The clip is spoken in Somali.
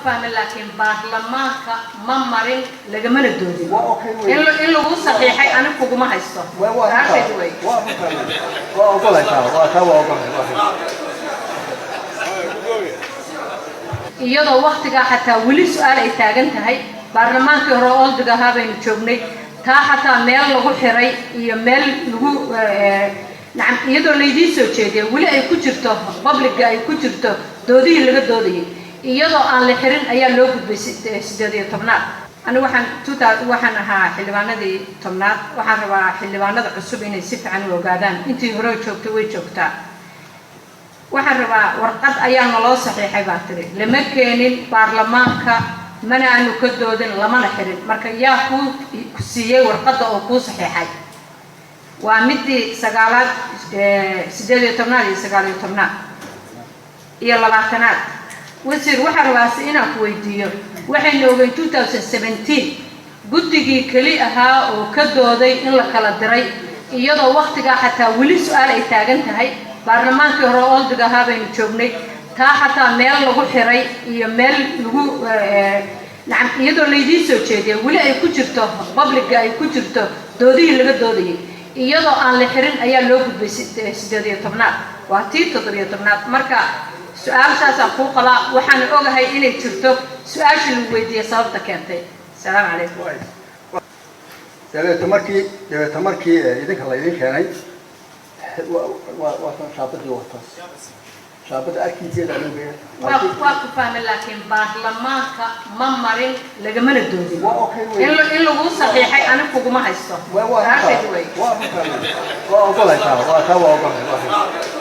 fahmay, laakiin baarlamaanka ma marin, lagamana doodin. Waa okay wey. In lagu saxiixay ani kuguma haysto. Waa Su-aashaydu wey. Waa runtaa wey. Waa ogolahay taa, waa taa, waa ogolahay, waa runtaa. Iyadoo waktigaa xataa weli su-aal ay taagan tahay, baarlamaankii hore old-iga ahaa baynu joognay, taa xataa meel lagu xiray iyo meel lagu nacam, iyadoo laydiin soo jeediyay, weli ay ku jirto public-ga, ay ku jirto doodihii laga doodayay, iyadoo aan la xirin ayaa loo gudbay 18aad. Anigu waxaan tuta waxaan ahaa xildhibaanadii 10aad. Waxaan rabaa xildhibaanada cusub inay si fiican u ogaadaan. Intii hore joogtay way joogtaa. Waxaan rabaa, warqad ayaa naloo saxiixay baa tiri, lama keenin baarlamaanka, mana aanu ka doodin, lamana xirin. Marka yaa kuu ku siiyey warqadda oo kuu saxiixay? Waa midii sagaalaad, 18aad iyo 19aad iyo 20aad. Wasiir, waxaan rabaase inaan ku weydiiyo, waxaynu ogeyn 2017 guddigii keli ahaa oo ka dooday in la kala diray, iyadoo waktigaa xataa weli su-aal ay taagan tahay, baarlamaankii hore old-iga ahaa baynu joognay, taa xataa meel lagu xiray iyo meel lagu nacam, iyadoo laydiin soo jeediyay, weli ay ku jirto public-ga, ay ku jirto doodihii laga doodayay, iyadoo aan la xirin ayaa loo gudbay 18aad. Waa tii 17aad. Marka su-aashaasaan kuu qabaa. Waxaan ogahay inay jirto su-aashii lagu weydiiyey sababta keentay. Asalaamu calaykum. Dabeeto markii idinka laydin keenay, waa tan shaabadii, waa taas shaabada arkiiseeda loo geeya. Waa ku fahmay, laakiin baarlamaanka ma marin, lagamana doodin. Waa okay wey. In lagu saxiixay ani kuguma haysto. Waa Su-aashaydu wey. Waa runtaa wey. Waa ogolahay taa, waa taa, waa ogolahay, waa runtaa.